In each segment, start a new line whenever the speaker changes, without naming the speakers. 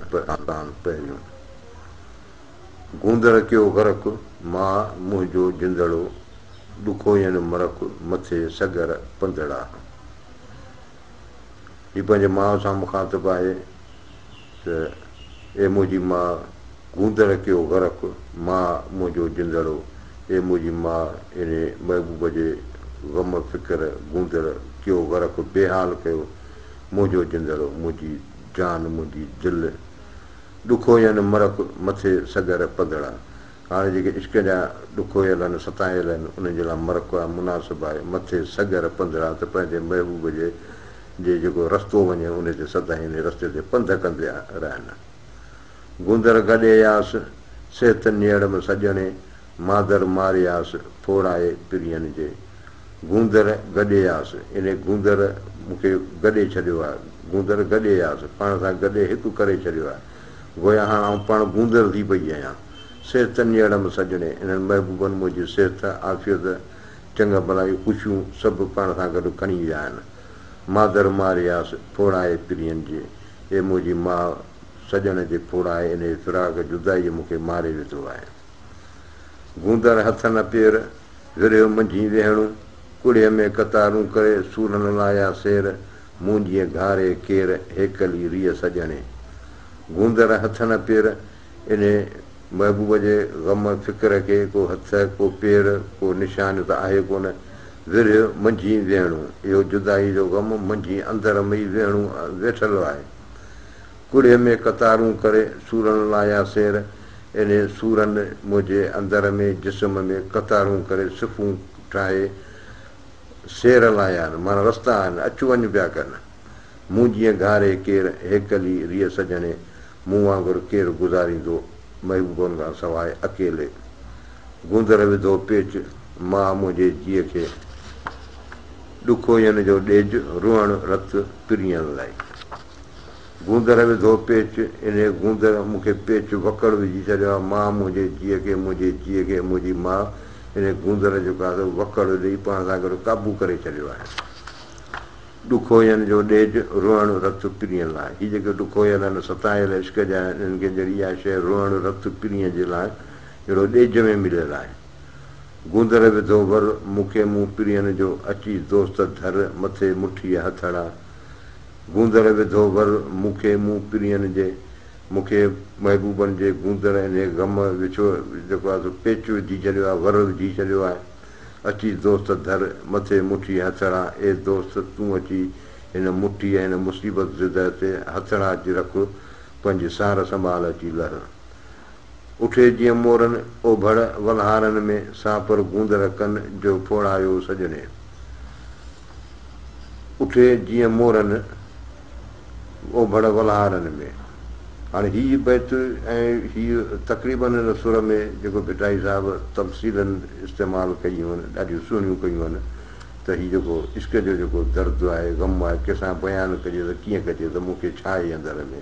پهتان پهريون. گوندر ڪيو غرق، ماء منهنجو جندڙو، ڏکوئين مرڪ، مٿي سڳر پنڌڙا. هي پنهنجي ماء سان مخاطب آهي ته اي منهنجي ماء! گوندر ڪيو غرق، ماء منهنجو جندڙو، اي منهنجي ماء! انهي محبوب جي غم فڪر گوندر ڪيو غرق، بيحال ڪيو منهنجو جندڙو، منهنجي جان، منهنجي دل، ڏکوئين مرڪ، مٿي سڳر پنڌڙا. هاڻي جيڪي عشق جا ڏکويل آهن، ستايل آهن، انهن جي لاء مرڪ آهي، مناسب آهي، مٿي سڳر پنڌڙا ته پنهنجي محبوب جي جي جيڪو رستو وڃي انهي تي سدائين انهي رستي تي پنڌ ڪندي رهن. گوندر گڏياس، صحت نيڙ م سڄڻي، مادر مارياس، ڦوڙائي پرين جي. گوندر گڏياس، انهي گوندر مون کي گڏي ڇڏيو آهي، گوندر گڏياس، پاڻ سان گڏي هڪ ڪري ڇڏيو آهي. گويا هاڻ آئون پاڻ گوندر ٿي پئي آهيان. صحت نيڙ م سڄڻي، انهن محبوبن منهنجي صحت، عافيت، چڱ ڀلائي، خوشيون سڀ پاڻ سان گڏ کڻي ويا آهن. مادر مارياس، ڦوڙائي پرين جي. اي منهنجي ماء! سڄڻ جي ڦوڙائي انهيء فراق جدائيء مون کي ماري وڌو آهي. گوندر هٿ نه پير، ورهيو منجهين ويهڻو، ڪڙهيء ۾ قطارون ڪري، سورن لايا سير، مون جيئن گهاري ڪير، هيڪلي ريء سڄڻي. گوندر هٿ نه پير، انهيء محبوب جي غم فڪر کي ڪو هٿ، ڪو پير، ڪو نشان ته آهي ڪونه. ورهيو منجهين ويهڻو، اهو جدائيء جو غم منجهين اندر ۾ ئي ويهڻو ويٺل آهي. ڪڙهه ۾ قطارون ڪري، سورن لايا سير، انهي سورن منهنجي اندر ۾، جسم ۾، قطارون ڪري، صفون ٺاهي، سير لايا آهن، معنيٰ رستا آهن، اچ وڃ پيا ڪن. مون جيئن گهاري ڪير، هيڪلي ريء سڄڻي، مون وانگر ڪير گذاريندو، محبوبن کان سواء اڪيلي. گوندر وڌو پيچ، ماء منهنجي جيء کي، ڏکوئين جو ڏيج، روئڻ رت پرينء لئي. گوندر وڌو پيچ، انهيء گوندر مون کي پيچ وڪڙ وجهي ڇڏيو آهي، ماء منهنجي جيء کي، منهنجي جيء کي، منهنجي ماء، انهيء گوندر جيڪو آهي سو وڪڙ ڏيئي پاڻ سان گڏ قابو ڪري ڇڏيو آهي. ڏکوئين جو ڏيج، روئڻ رت پرينء لاء. هي جيڪي ڏکويل آهن، ستايل عشق جا آهن، انهن کي جهڙي اها شيء روئڻ رت پرينء جي لاء جهڙو ڏيج ۾ مليل آهي. گوندر وڌو ور، مون کي مون پرين جو، اچي دوست ڌر، مٿي مٺيء هٿڙا. گوندر وڌو ور، مون کي مون پرين جي، مون کي محبوبن جي گوندر انهيء غم وڇوڙ جيڪو آهي سو پيچ وجهي ڇڏيو آهي، ور وجهي ڇڏيو آهي. اچي دوست ڌر، مٿي مٺيء هٿڙا. اي دوست! تون اچي هن مٺيء هن مصيبت زده تي هٿڙا اچي رک، پنهنجي سار سنڀال اچي لهه. اٺي جيئن مورن اوڀڙ ولهارن ۾، سانپر گوندر ڪن جو ڦوڙايو سڄڻي. اٺي جيئن مورن اوڀڙ ولهارن ۾. هاڻي هي بيت ۽ هي تقريباً هن سر ۾ جيڪو ڀٽائي صاحب تمثيلن استعمال ڪيون آهن، ڏاڍيون سهڻيون ڪيون آهن ته هي جيڪو عشق جو جيڪو درد آهي، غم آهي، ڪنهن سان بيان ڪجي ته ڪيئن ڪجي ته مون کي ڇا آهي اندر ۾.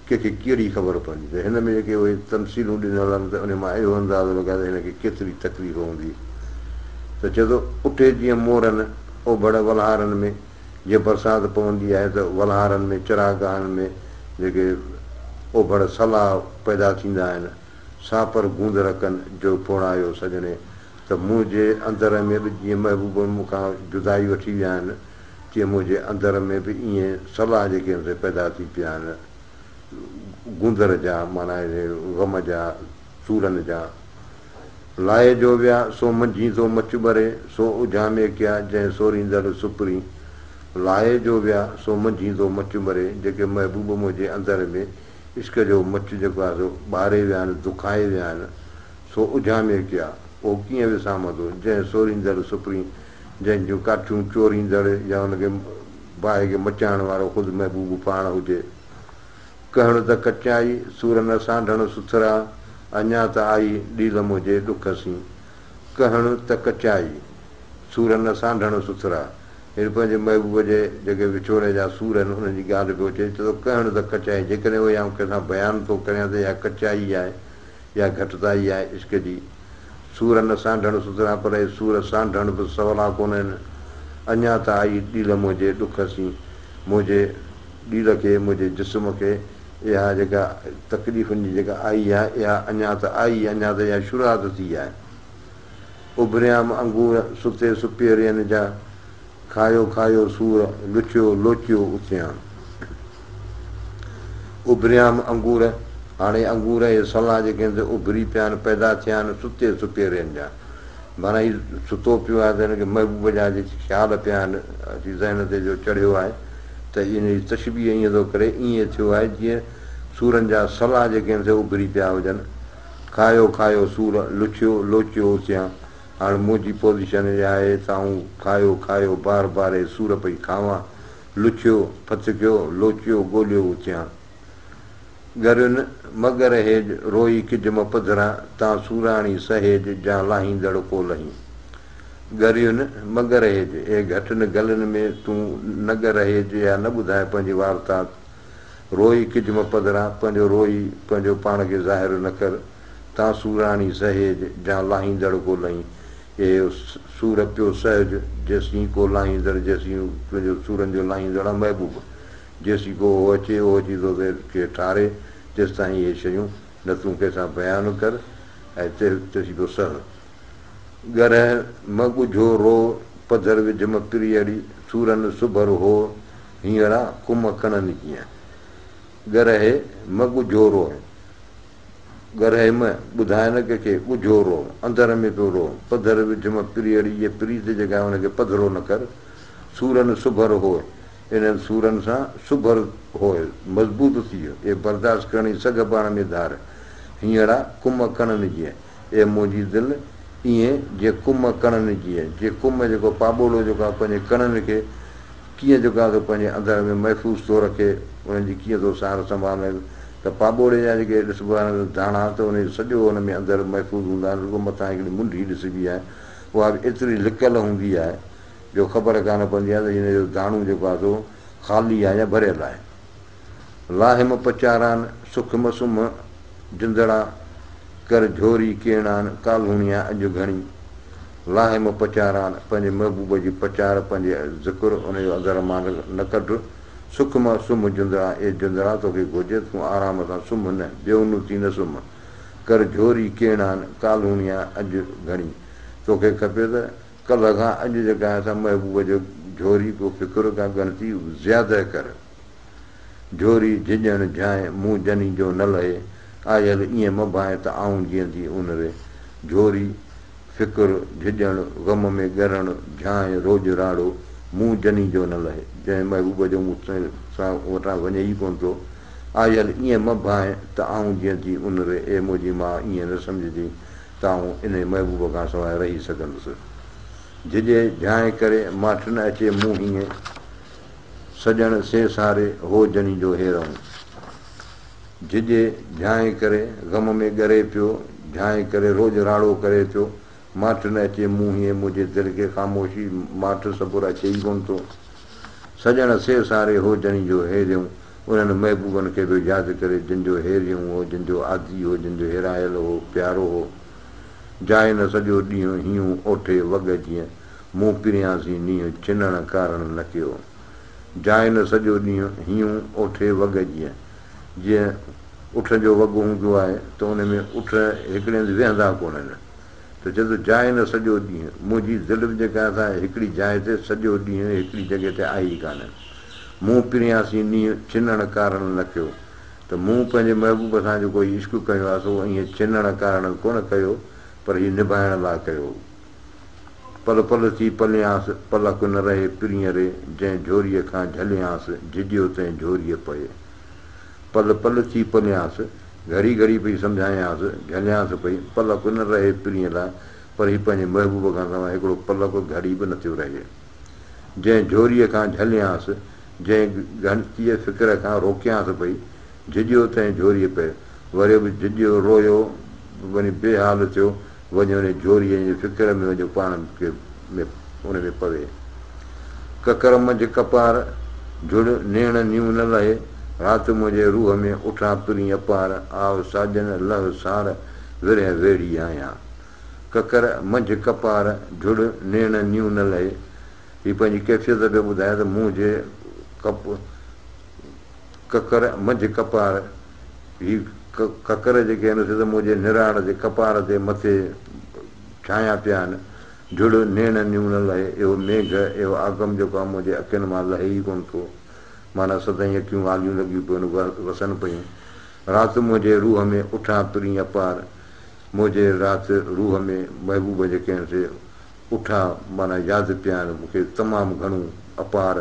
ڪنهن کي ڪهڙي خبر پوندي ته هن ۾ جيڪي اهي تمثيلون ڏنل آهن ته انهي مان اهو اندازو لڳايو ته هن کي ڪيتري تڪليف هوندي ته چئي ٿو، اٺي جيئن مورن اوڀڙ ولهارن ۾ جيئن برسات پوندي آهي ته ولهارن ۾ چراگاهن ۾ جيڪي اوڀڙ سلا پيدا ٿيندا آهن سا پر گوندر ڪن جو ڦوڙايو سڄڻي ته منهنجي اندر ۾ به جيئن محبوبن مون کان جدائي وٺي ويا آهن تيئن منهنجي اندر ۾ به ائين سلا جيڪي آهن سي پيدا ٿي پيا آهن، گوندر جا معنيٰ غم جا، سورن جا. لائي جو ويا، سو منجهين ٿو مچ ٻري، سو اجهامي ڪيا، جنهن سوريندڙ سپرين. لائي جو ويا، سو منجهين ٿو مچ ٻري، جيڪي محبوب منهنجي اندر ۾ عشق جو مچ جيڪو آهي سو ٻاري ويا آهن، دکائي ويا آهن، سو اجهامي ڪيا، اهو ڪيئن وسامندو، جنهن سوريندڙ سپرين. جنهن جون ڪاٺيون چوريندڙ يا ان کي باهه کي مچائڻ وارو خود محبوب پاڻ هجي. ڪهڻ ته ڪچائي، سور نه سانڍڻ سٿرا، اڃا ته آئي ڏيل منهنجي ڏک سين. ڪهڻ ته ڪچائي، سور نه سانڍڻ سٿرا. هن پنهنجي محبوب جي جيڪي وڇوڙي جا سور آهن، انهن جي ڳالهه پيو چئي ته ڪهڻ ته ڪچائي، جيڪڏهن اهي آئون ڪنهن سان بيان ٿو ڪريان ته اها ڪچائي آهي يا گهٽتائي آهي عشق جي. سور نه سانڍڻ سٿرا پر اهي سور سانڍڻ به سولا ڪونهن. اڃا ته آئي ڏيل منهنجي ڏک سين. منهنجي ڏيل کي، منهنجي جسم کي اها جيڪا تڪليفن جي جيڪا آئي آهي، اها اڃا ته آئي، اڃا ته اها شروعات ٿي آهي. اڀريام انگور، ستي سپيرين جا، کايو کايو سور، لڇيو لوچيو اٿيان. اڀريام انگور، هاڻي انگور اهي سلا جيڪي آهن سي اڀري پيا آهن، پيدا ٿيا آهن، ستي سپيرين جا. معنيٰ هي ستو پيو آهي ته هن کي محبوب جا جيڪي خيال پيا آهن، اچي ذهن تي جو چڙهيو آهي ته ان جي تشبيهه ائين ٿو ڪري، ائين ٿيو آهي جيئن سورن جا سلا جيڪي آهن سي اڀري پيا هجن. کايو کايو سور، لڇيو لوچيو اٿيان. هاڻ منهنجي پوزيشن اها آهي ته آئون کايو کايو بار بار اهي سور پئي کاوان. لڇيو، ڦٿڪيو، لوچيو، ڳوليو اٿيان. ڳرين مگر هيج، روئي ڪج م پڌرا، تان سوراڻي سهيج، جان لاهيندڙ ڪو لهين. ڳرين مگر هيج، اي گهٽن گلن ۾ تون نه ڳر هيج يا نه ٻڌاء پنهنجي وارتا. روئي ڪج م پڌرا، پنهنجو روئي پنهنجو پاڻ کي ظاهر نه ڪر، تان سوراڻي سهيج، جان لاهيندڙ ڪو لهين. اي سور پيو سهج، جيسين ڪو لاهيندڙ، جيسين تنهنجو سورن جو لاهيندڙ آ محبوب. جيسين ڪو اهو اچي، اهو اچي تو کي ٺاري، تيستائين اهي شيون نه تون ڪنهن سان بيان ڪر ۽ تيسين پيو سهه. ڳرهه م ڳجهو روء، پڌر وجهه م پريئڙي، سورن سڀر هوء، هينئڙا ڪم ڪڻن ڪيئن. ڳرهه م ڳجهو روء، ڳرهه م ٻڌاء نه ڪنهن کي، ڳجهو روء، اندر ۾ پيو روء، پڌر وجهه م پريئڙي، اهي پريت جيڪا آهي ان کي پڌرو نه ڪر، سورن سڀر هوء، انهن سورن سان سڀر هوء، مضبوط ٿيء، اي برداشت ڪرڻ جي سگهه پاڻ ۾ ڌار، هينئڙا ڪم ڪڻن جيئن، اي منهنجي دل، ائين جيئن ڪم ڪڻن جيئن، جيئن ڪم جيڪو پاٻوڙو جيڪو آهي پنهنجي ڪڻن کي ڪيئن جيڪو آهي سو پنهنجي اندر ۾ محفوظ ٿو رکي، انهن جي ڪيئن ٿو سار سنڀال رکي ته پاٻوڙي جا جيڪي ڏسبو آهي داڻا ته انهن جو سڄو ان ۾ اندر محفوظ هوندا آهن، رڳو مٿان هڪڙي منڍي ڏسبي آهي، اها به ايتري لڪل هوندي آهي. جو خبر ڪانه پوندي آهي ته هن جو داڻو جيڪو آهي سو خالي آهي يا ڀريل آهي. لاهه م پچاران، سک م سمهه، جندڙا ڪر جهوري ڪيڻان، ڪالهوڻيان اڄ گهڻي. لاهه م پچاران، پنهنجي محبوب جي پچار، پنهنجي ذڪر، ان جو اندر مان نه ڪڍ. سک م سمهه جندڙا، اي جندڙا توکي گهرجي تون آرام سان سمهه نه، بيونو ٿي نه سمهه. ڪر جهوري ڪيڻان، ڪالهوڻيان اڄ گهڻي. توکي کپي ته ڪلهه کان اڄ جيڪا آهي سا محبوب جو جهوري ڪو فڪر ڪا ڳڻتي زياده ڪر. جهوري جهڄڻ جهانء مون جني جو نه لهي، آيل ائين م ڀانء ته آئون جيئندي ان ري. جهوري، فڪر، جهڄڻ، غم ۾ ڳرڻ، جهانء، روڄ راڙو، مون جني جو نه لهي، جنهن محبوب جو مون سان وٽان وڃي ئي ڪونه ٿو. آيل ائين م ڀانء ته آئون جيئندي ان ري، اي منهنجي ماء ائين نه سمجهجين ته آئون انهيء محبوب کان سواء رهي سگهندس. جهڄي جهانء ڪري، ماٺ نه اچي مون هينئين. سڄڻ سي ساري، هو جني جو هيرئون. جهڄي جهانء ڪري، غم ۾ ڳري پيو، جهانء ڪري روڄ راڙو ڪري ٿيو. ماٺ نه اچي مون هينئين، منهنجي دل کي خاموشي، ماٺ، صبر اچي ئي ڪونه ٿو. سڄڻ سي ساري، هو جني جو هيرئون. انهن محبوبن کي پيو ياد ڪري، جن جو هيريون هو، جن جو عادي هو، جن جو هيرايل هو، پيارو هو. جاء نه سڄو ڏينهن هينئون اوٺي وڳ جيئن، مون پريان سين نينهن ڇنڻ ڪارڻ نه ڪيو. جاء نه سڄو ڏينهن هينئون اوٺي وڳ جيئن، جيئن اٺ جو وڳ هوندو آهي ته ان ۾ اٺ هڪڙي هنڌ ويهندا ڪونهن. ته چئي ٿو جاء نه سڄو ڏينهن، منهنجي دل به جيڪا آهي سا هڪڙي جاء تي سڄو ڏينهن هڪڙي جڳهه تي آهي ئي ڪانه. مون پريان سين نينهن ڇنڻ ڪارڻ نه ڪيو ته مون پنهنجي محبوب سان جيڪو هي عشق ڪيو آهي سو ائين ڇنڻ ڪارڻ ڪونه ڪيو پر هي نڀائڻ لاء ڪيو. پل پل ٿي پليانس، پلڪ نه رهي پرينء ري، جنهن جهوريء کان جهليانس، جهڄيو تنهن جهوريء پئي. پل پل ٿي پليانس، گهڙي گهڙي پئي سمجهايانس، جهليانس پئي، پلڪ نه رهي پرينء لاء، پر هي پنهنجي محبوب کان سواء هڪڙو پلڪ گهڙي به نٿيو رهي. جنهن جهوريء کان جهليانس، جنهن ڳڻتيء فڪر کان روڪيانس پئي، جهڄيو تنهن جهوريء پئي. وريو به جهڄيو، رويو، وڃي بي حال ٿيو، وڃي ان جهوريء جي فڪر ۾ وڃيو پاڻ کي ۾ ان ۾ پوي. ڪڪر منجهه ڪپار، جهڙ نيڻ نيون نه لهي، رات منهنجي روح ۾ اٺان پرين اپار، آء ساجن لهه سار، ورهه ويڙهي آهيان. ڪڪر منجهه ڪپار، جهڙ نيڻ نيون نه لهي. هي پنهنجي ڪيفيت پيو ٻڌائي ته منهنجي ڪڪر منجهه ڪپار، هي ڪڪر جيڪي آهن سي ته منهنجي نراڙ تي، ڪپار تي، مٿي ڇانيا پيا آهن. جهڙ نيڻ نيون نه لهي. اهو ميگهه، اهو آگم جيڪو آهي منهنجي اکين مان لهي ئي ڪونه ٿو. معنيٰ سدائين اکيون آليون لڳيون پيون آهن، وسن پيون. رات منهنجي روح ۾ اٺان پرين اپار. منهنجي رات روح ۾ محبوب جيڪي آهن سي اٺا معنيٰ ياد پيا آهن مون کي تمام گهڻو اپار.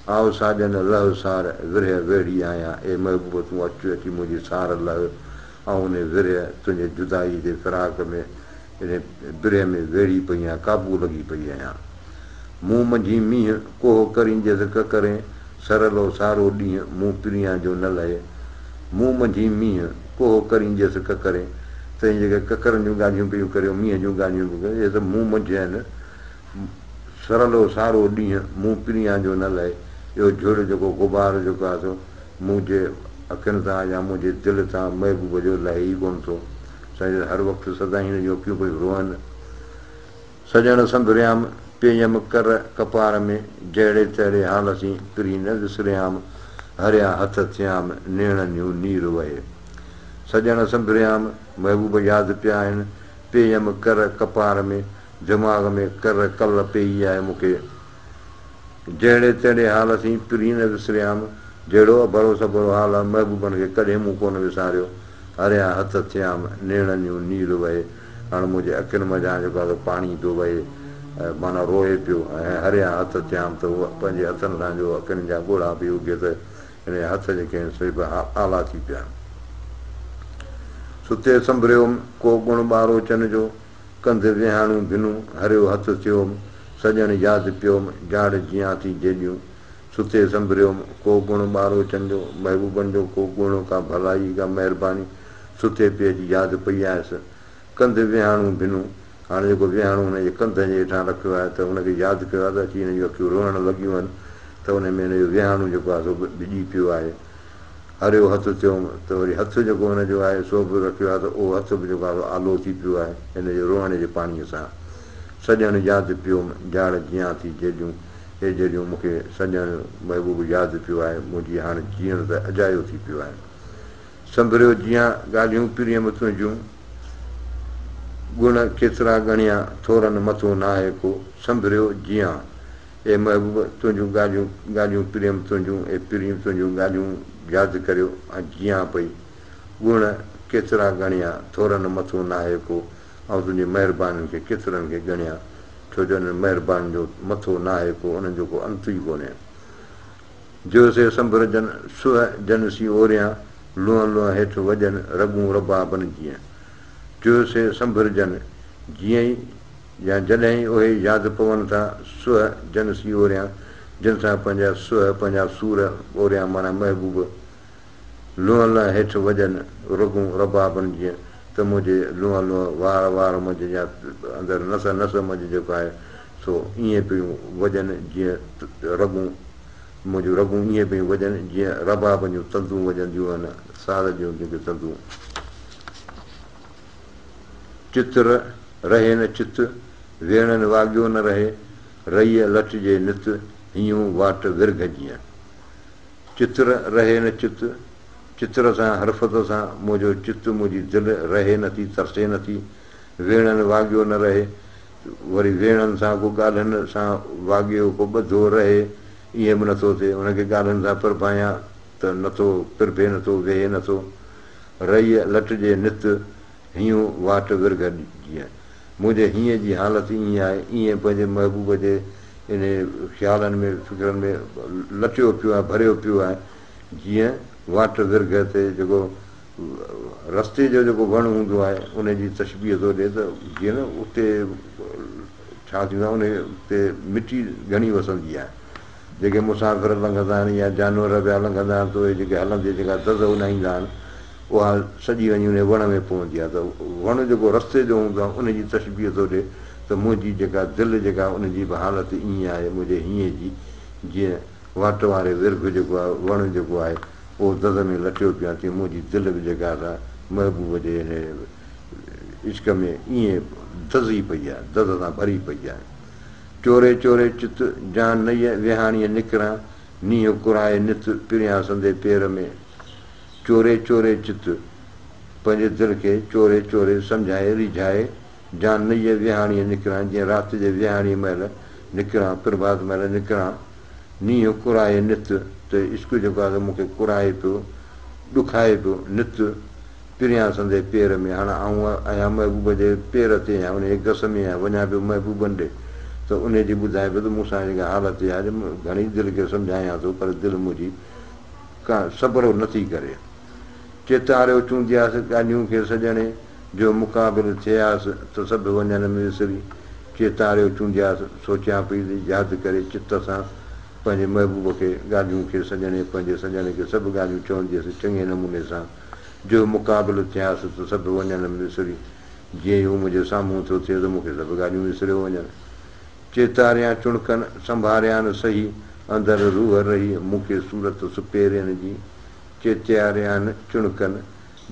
آء ساڄن لهه سار، ورهيه ويڙهي آهيان، اي محبوب تون اچ، اچي منهنجي سار لهه، آئون انهي ورهيه تنهنجي جدائي جي فراق ۾ انهي برهه ۾ ويڙهي پئي آهيان، قابو لڳي پئي آهيان. مون منجهين مينهن، ڪوهه ڪرينجيس ڪڪرين، سرلو سارو ڏينهن، مون پريان جو نه لهي. مون منجهين مينهن، ڪوهه ڪرينجيس ڪڪرين، تنهن جيڪي ڪڪرن جون ڳالهيون پيون ڪريو، مينهن جون ڳالهيون پيون ڪريو، اهي سڀ مون منجهه آهن. سرلو سارو ڏينهن، مون پريان جو نه لهي. اهو جهڙ جيڪو غبار جيڪو آهي سو منهنجي اکين تان يا منهنجي دل تان محبوب جو لهي ئي ڪونه ٿو. سائين هر وقت سدائين هن جون اکيون پيون روئن. سڄڻ سنڀريام، پيئم ڪر ڪپار ۾، جهڙي تهڙي حال سين پرين نه وسريام، هريا هٿ ٿيام، نيڻ نيون نير وهي. سڄڻ سنڀريام، محبوب ياد پيا آهن، پيئم ڪر ڪپار ۾، دماغ ۾ ڪر ڪل پيئي آهي مون کي. جهڙي تهڙي حال سين پرين نه وسريام، جهڙو اڀرو سڀرو حال آ، محبوبن کي ڪڏهن مون ڪونه وساريو. هريا هٿ ٿيام، نيڻن نيون نير وهي. هاڻ منهنجي اکين منجهان جيڪو آ سو پاڻي پيو وهي، معنيٰ روئي پيو ۽ هريا هٿ ٿيام ته هو پنهنجي هٿن سان جو اکين جا ڳوڙها پئي اگهي ته هن جا هٿ جيڪي آهن سي به آلا ٿي پيا. ستي سنڀريوم، ڪو ڳڻ ٻاروچن جو، ڪنڌ ويهاڻو ڀنو، هريو هٿ ٿيوم، سڄڻ ياد پيوم، جاڙ جيان ٿي جيڏيون. ستي سنڀريوم، ڪو ڳڻ ٻاروچن جو، محبوبن جو ڪو ڳڻ، ڪا ڀلائي، ڪا مهرباني، ستي پئي اچي ياد پئي آيس. ڪنڌ ويهاڻو ڀنو، هاڻي جيڪو ويهاڻو هن جي ڪنڌ جي هيٺان رکيو آهي ته هن کي ياد ڪيو آهي ته اچي هن جون اکيون روئڻ لڳيون آهن ته ان ۾ هن جو ويهاڻو جيڪو آهي سو به ڀڄي پيو آهي. هريو هٿ ٿيوم ته وري هٿ جيڪو هن جو آهي سو به رکيو آهي ته اهو هٿ به جيڪو آهي سو آلو ٿي پيو آهي هن جي روئڻ جي پاڻيء سان. سڄڻ ياد پيوم، جاڙ جيان ٿي جيڏيون، اي جيڏيون مون کي سڄڻ محبوب ياد پيو آهي، منهنجي هاڻ جيئڻ ته اجايو ٿي پيو آهي. سنڀريو جيان ڳالهيون پريم تنهنجون، ڳڻ ڪيترا ڳڻيان ٿورن مٿو ناهي ڪو، سنڀريو جيان. اي محبوب تنهنجون ڳالهيون، ڳالهيون پريم تنهنجون، اي پرين تنهنجون ڳالهيون ياد ڪريو ۽ جيان پئي. ڳڻ ڪيترا ڳڻيان ٿورن مٿو ناهي ڪو، آئون تنهنجي مهربانين کي ڪيترن کي ڳڻيان، ڇو جو انهن مهربانين جو مٿو ناهي ڪو، انهن جو ڪو انت ئي ڪونهي. جو سي سنڀرجن، سوء جن سين اوريان، لونء لونء هيٺ وڄن، رڳون ربابن جيئن. جو سي سنڀرجن، جيئن ئي يا جڏهن ئي اهي ياد پون ٿا، سوء جن سين اوريان، جن سان پنهنجا سوء، پنهنجا سور اوريان معنيٰ محبوب، لونء لونء هيٺ وڄن، رڳون ربابن جيئن، ته منهنجي لونء لونء، وار وار منجهه يا اندر نس نس منجهه جيڪو آهي سو ائين پيون وڄن جيئن رڳون منهنجون رڳون ائين پيون وڄن جيئن رباب جون تندون وڄنديون آهن، ساز جون جيڪي تندون. چتر رهي نه چت، ويڻن واڳيو نه رهي، رئيء لٽجي نت، هينئون واٽ ورگهه جيئن. چتر رهي نه چت، چتر سان حرفت سان منهنجو چت منهنجي دل رهي نه ٿي ترسي نه ٿي، ويڻن واڳيو نه رهي، وري ويڻن سان ڪو ڳالهين سان واڳيو ڪو ٻڌو رهي ائين به نٿو ٿئي، ان کي ڳالهين سان پرڀايان ته نٿو پرڀي نٿو ويهي نٿو، رئيء لٽجي نت هينئون واٽ ورگهه جيئن. منهنجي هينئين جي حالت ائين آهي، ائين پنهنجي محبوب جي انهي خيالن ۾ فڪرن ۾ لٽيو پيو آهي ڀريو پيو آهي جيئن واٽ ورگهه تي جيڪو رستي جو جيڪو وڻ هوندو آهي ان جي تشبيهه ٿو ڏئي ته جيئن نه اتي ڇا ٿيندو آهي ان تي مٽي گهڻي وسندي آهي جيڪي مسافر لنگهندا آهن يا جانور پيا لنگهندا آهن ته اهي جيڪي هلندي جيڪا دز اڏائيندا آهن اها سڄي وڃي ان وڻ ۾ پوندي آهي ته وڻ جيڪو رستي جو هوندو آهي ان جي تشبيهه ٿو ڏئي ته منهنجي جيڪا دل جيڪا ان جي به حالت ائين آهي منهنجي هينئين جي جيئن واٽ واري ورگهه جيڪو آهي وڻ جيڪو آهي اهو دز ۾ لٽيو پيو آهي تيئن منهنجي دل به جيڪا سا محبوب جي هن عشق ۾ ائين دزي پئي آهي، دز سان ڀري پئي آهي. چوري چوري چت جان نئيء ويهاڻيء نڪران، نينهن ڪرائي نت پريان سندي پير ۾. چوري چوري چت، پنهنجي دل کي چوري چوري سمجهائي ريجهائي، جان نيء ويهاڻيء نڪران، جيئن رات جي ويهاڻيء مهل نڪران، پرڀات مهل نڪران. نينهن ڪرائي نت، ته عشق جيڪو آهي سو مون کي ڪرائي پيو، ڏکائي پيو، نت پريان سندي پير ۾، هاڻ آئون آهيان محبوب جي پير تي آهيان، انهيء گس ۾ آهيان، وڃان پيو محبوبن ڏي، ته انهيء جي ٻڌايان پيو ته مون سان جيڪا حالت اها آهي جو گهڻي دل کي سمجهايان ٿو، پر دل منهنجي ڪا صبر نه ٿي ڪري. چيتاريو چوندياس ڳالهيون کي سڄڻي، جو مقابل ٿياس ته سڀ وڃن م وسري. چيتاريو چوندياس، سوچيان پئي ته ياد ڪري چت سان پنهنجي محبوب کي، ڳالهيون کي سڄڻي، پنهنجي سڄڻ کي سڀ ڳالهيون چونديس چڱي نموني سان، جو مقابل ٿياس ته سڀ وڃن م وسري. جيئن ئي هو منهنجي سامهون ٿو ٿئي ته مون کي سڀ ڳالهيون وسريو وڃن. چيتاريان چڻڪن، سنڀاريان سهي، اندر روح رهي، مون کي صورت سپيرين جي. چيتاريان چڻڪن،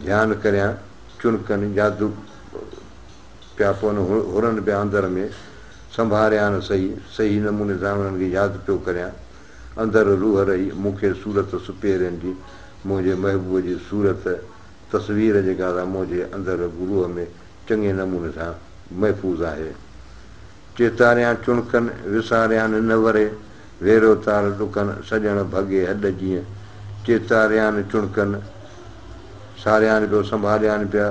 ڌيان ڪريان چڻڪن، ياد پيا پون هرن پيا اندر ۾، سنڀاريان سهي، صحيح نموني سان انهن کي ياد پيو ڪريان، اندر روح رهي، مون کي صورت سپيرين جي، منهنجي محبوب جي صورت، تصوير جيڪا سا منهنجي اندر روح ۾ چڱي نموني سان محفوظ آهي. چيتاريان چڻڪن، وساريان نه وري، ويرو تار ڏکن، سڄڻ ڀڳي هڏ جيئن. چيتاريان چڻڪن، ساريان پيو، سنڀاليان پيا،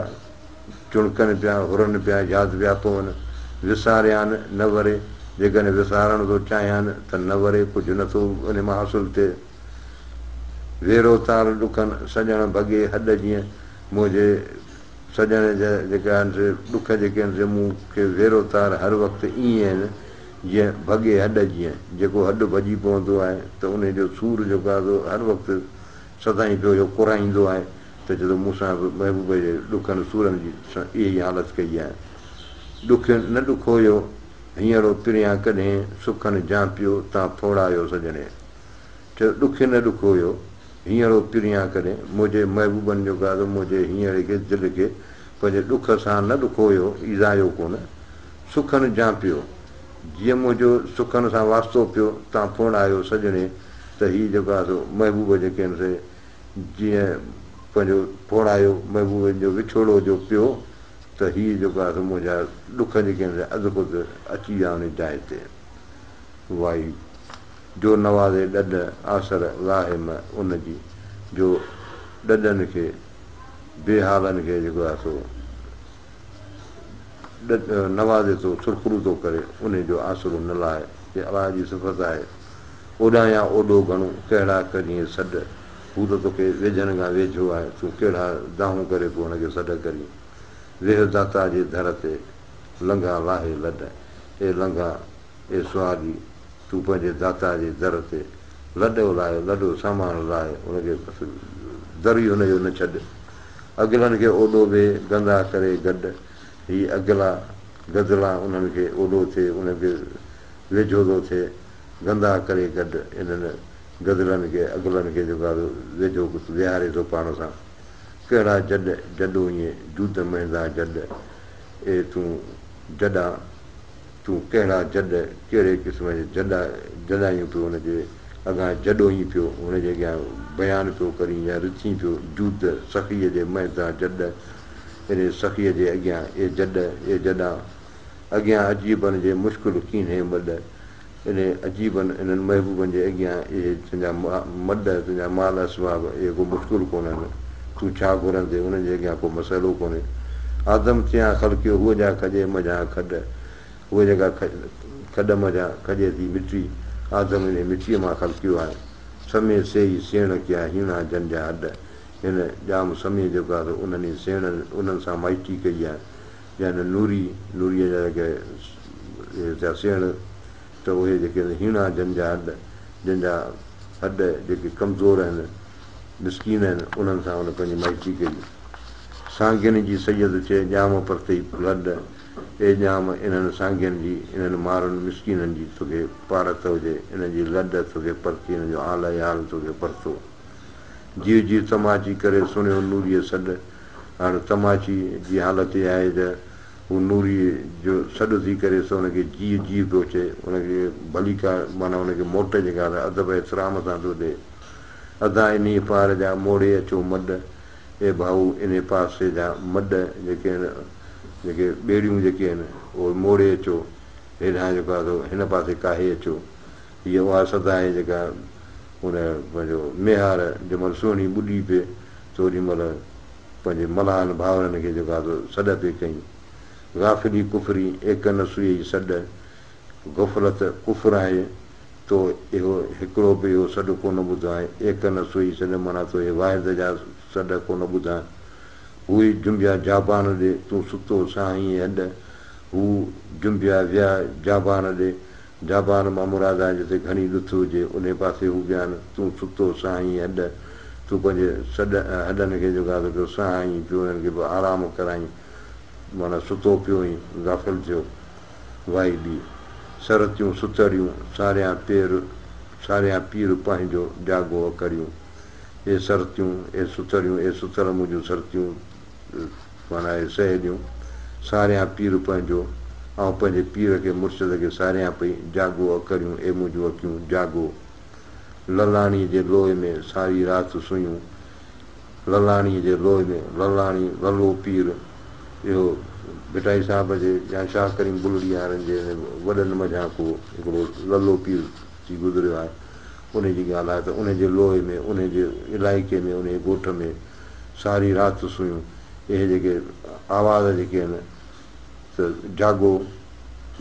چڻڪن پيا، هرن پيا، ياد پيا پون. وساريان نه وري، جيڪڏهن وسارڻ ٿو چاهيان ته نه وري، ڪجهه نه ٿو ان مان حاصل ٿئي. ويرو تار ڏکن، سڄڻ ڀڳي هڏ جيئن. منهنجي سڄڻ جا جيڪي آهن سي ڏک جيڪي آهن سي مون کي ويرو تار هر وقت ائين آهن جيئن ڀڳي هڏ جيئن جيڪو هڏ ڀڄي پوندو آهي ته انهي جو سور جيڪو آهي سو هر وقت سدائين پيو اهو ڪورائيندو آهي ته چئي ٿو مون سان به محبوب جي ڏکن سورن جي سان اهي ئي حالت ڪئي آهي ڏک نه ڏکويو هينئڙو پريان ڪڏهين سکن جانپيو تان ڦوڙايو سڄڻي. چيو، ڏکي نه ڏکويو، هينئڙو پريان ڪڏهن، منهنجي محبوبن جو گادو منهنجي هينئڙي کي، دل کي، پنهنجي ڏک سان نه ڏکويو، ايذايو ڪونه، سکن جانپيو، جيئن منهنجو سکن سان واسطو پيو، تان ڦوڙايو سڄڻي، ته هي جيڪو آهي سو محبوب جيڪي آهن سي جيئن پنهنجو ڦوڙايو، محبوبن جو وڇوڙو جو پيو، ته هي جيڪو آهي سو منهنجا ڏک جيڪي آهن سي ازخود اچي ويا انهي جاء تي. وائي. جو نوازي ڏڏ آسر لاهي م ان جي، جو ڏڏن کي، بي حالن کي جيڪو آهي سو ڏڏ نوازي ٿو، سرخرو ٿو ڪري، انهي جو آسرو نه لاهي، هي الله جي صفت آهي. اوڏانهن يا اوڏو گهڻو، ڪهڙا ڪرين سڏ، هو ته توکي ويجهن کان ويجهو آهي، تون ڪهڙا دانهون ڪري پيو هن کي سڏ ڪرين. ويهه داتا جي در تي، لنگها لاهي لڏ، اي لنگها! اي سهاڳي! تون پنهنجي داتا جي در تي لڏو لاهي، لڏو سامان لاهي، ان کي بس در ئي هن جو نه ڇڏ. اگلن کي اوڏو ويهه، گندا ڪري گڏ. هي اگلا، گدلا، انهن کي اوڏو ٿئي، انهن کي ويجهو ٿو ٿئي، گندا ڪري گڏ. انهن گدلن کي، اگلن کي جيڪو آهي سو ويجهو ويهاري ٿو پاڻ سان. ڪهڙا جڏ، جڏو ائين، جود مهندا جڏ. اي تون جڏا! تون ڪهڙا جڏ، ڪهڙي قسم جي جڏ، جڏايون پيو هن جي اڳيان جڏوئين پيو، هن جي اڳيان بيان پيو ڪرين يا رٿين پيو، جود سخيء جي مهندان جڏ، انهيء سخيء جي اڳيان اي جڏ، اي جڏان، اڳيان عجيبن جي مشڪل ڪينهي مڏ، انهيء عجيبن، انهن محبوبن جي اڳيان اهي تنهنجا مڏ، تنهنجا مال اسباب، اهي ڪو مشڪل ڪونهن، تون ڇا گهرندين، انهن جي اڳيان ڪو مسئلو ڪونهي. آدم ٿيان خلقيو هوء جا کڄي منجهان کڏ، هوء جيڪا کڏ منجهان کڄي ٿي مٽي، آدم انهيء مٽيء مان خلقيو آهي. سمي سيئي سيڻ ڪيا، هيڻا جن جا هڏ. هن ڄام سمي جيڪو آهي سو انهن ئي سيڻن، انهن سان مائٽي ڪئي آهي. يعني نوري، نوريء جا جيڪي اهي ٿيا سيڻ، ته اهي جيڪي هيڻا جن جا هڏ، جن جا هڏ جيڪي ڪمزور آهن، مسڪين آهن، انهن سان هن پنهنجي مائٽي ڪئي. سانگين جي سيد چئي ڄام پرتئي لڏ، اي ڄام انهن سانگين جي، انهن مارن مسڪينن جي توکي پارت هجي، انهن جي لڏ توکي پرتي، انهن جو حال احيال توکي پرتو. جيء جيء تماچي ڪري سڻيو نوريء سڏ، هاڻ تماچي جي حالت اها آهي ته هو نوريء جو سڏ ٿي ڪري سو ان کي جيء جيء پيو چئي، ان کي ڀليڪار معنيٰ ان کي موٽ جيڪا ادب احترام سان ٿو ڏئي. ادا انهيء پار جا موڙي اچو مڏ، اي ڀائو انهي پاسي جا مڏ جيڪي آهن، جيڪي ٻيڙيون جيڪي آهن، اهي موڙي اچو، هيڏانهن جيڪو آهي سو هن پاسي ڪاهي اچو. هيء اها صدا آهي جيڪا ان پنهنجو ميهار جنهن مهل سهڻي ٻڏي پئي ته اوڏي مهل پنهنجي ملاحن ڀائرن کي جيڪو آهي سو سڏ پئي ڪئي. غافلي ڪفري ايڪ نه سوئي سڏ، غفلت ڪفر آهي، تو اهو هڪڙو به اهو سڏ ڪونه ٻڌو آهي، ايڪ نه سوئي سڏ معنيٰ تو اهي واحد جا سڏ ڪونه ٻڌا. هوئي جنبيا جابان ڏي، تون ستو ساهين هڏ، هو جنبيا ويا جابان ڏي، جابان مان مراد آهي جتي گهڻي ڏٿ هجي، انهي پاسي هو ويا آهن، تون ستو ساهين هڏ، تون پنهنجي سڏ هڏن کي جيڪو آهي سو پيو سهائين، پيو انهن کي پيو آرام ڪرائين، معنيٰ ستو پيو هئين، غافل ٿيو. وائي ٻي. سرتيون ستڙيون، ساريان پير، ساريان پير پنهنجو، جاڳو اکڙيون. اي سرتيون، اي ستڙيون، اي ستل منهنجون سرتيون، معنيٰ اي سهيليون، ساريان پير پنهنجو، آئون پنهنجي پير کي، مرشد کي ساريان پئي، جاڳو اکڙيون، اي منهنجون اکيون، جاڳو. للاڻيء جي لوء ۾ ساري رات سوئيون، للاڻيء جي لوء ۾، للاڻي، للو پير، اهو ڀٽائي صاحب جي يا شاهه ڪريم بلڙي وارن جي وڏن منجهان ڪو هڪڙو للو پير ٿي گذريو آهي، انهي جي ڳالهه آهي ته انهي جي لوء ۾، انهي جي علائقي ۾، انهي ڳوٺ ۾ ساري رات سوئيون، اهي جيڪي آواز جيڪي آهن ته جاڳو،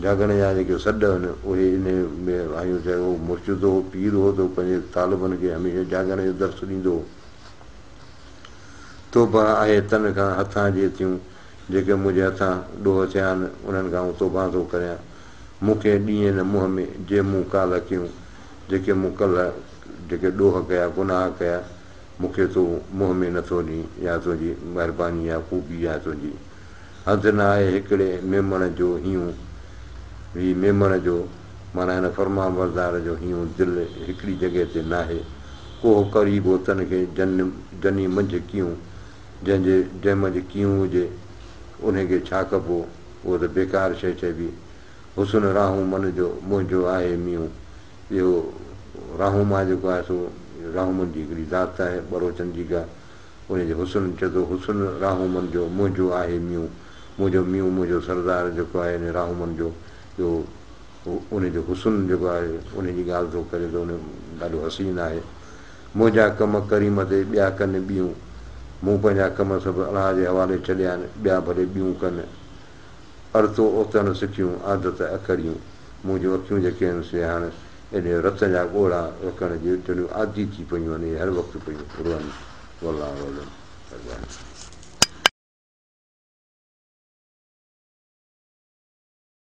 جاڳڻ جا جيڪي سڏ آهن، اهي انهي ۾ آيون چاهي هو مرشد هو، پير هو ته هو پنهنجي طالبن کي هميشه جاڳڻ جو درس ڏيندو هو. توبهه آهي تن کان هٿان جي ٿيون، جيڪي منهنجي هٿان ڏوهه ٿيا آهن، انهن کان آئون توبهه ٿو ڪريان. مون کي ڏينهن نه منهن ۾، جي مون ڪالهه ڪيون، جيڪي مون ڪلهه جيڪي ڏوهه ڪيا، گناهه ڪيا، مون کي تون منهن ۾ نه ٿو ڏين، اها تنهنجي مهرباني آهي، خوبي آهي تنهنجي. هنڌ نه آهي هڪڙي ميمڻ جو هينئون، هي ميمڻ جو، معنيٰ هن فرمانبردار جو هينئون، دل، هڪڙي جڳهه تي ناهي. ڪوهه قريب هو تن کي، جن جني منجهه ڪيئون، جنهن جي جنهن منجهه ڪيئون هجي، انهي کي ڇا ڪبو، اهو ته بيڪار شيء چئبي. حسن راهون من جو، منهنجو آهي مينهون، اهو راهوما جيڪو آهي سو راهومن جي هڪڙي ذات آهي، ٻروچن جي ڪا. انهيء جي حسن چئي ٿو، حسن راهومن جو منهنجو آهي ميون، منهنجو ميون منهنجو سردار جيڪو آهي انهيء راهومن جو اهو انهيء جو حسن جيڪو آهي انهيء جي ڳالهه ٿو ڪري ته ان ڏاڍو حسين آهي. منهنجا ڪم ڪريم تي ٻيا ڪن ٻيون، مون پنهنجا ڪم سڀ الله جي حوالي ڇڏيا آهن، ٻيا ڀلي ٻيون ڪن. ارتو اوتڻ سکيون عادت اکڙيون، منهنجون اکيون جيڪي آهن سي هاڻ انهيء رت جا ڳوڙها رکڻ جي جهڙيون عادي ٿي پيون آهن، اهي هر وقت پيون روئن. والله اعلم. مھرباني.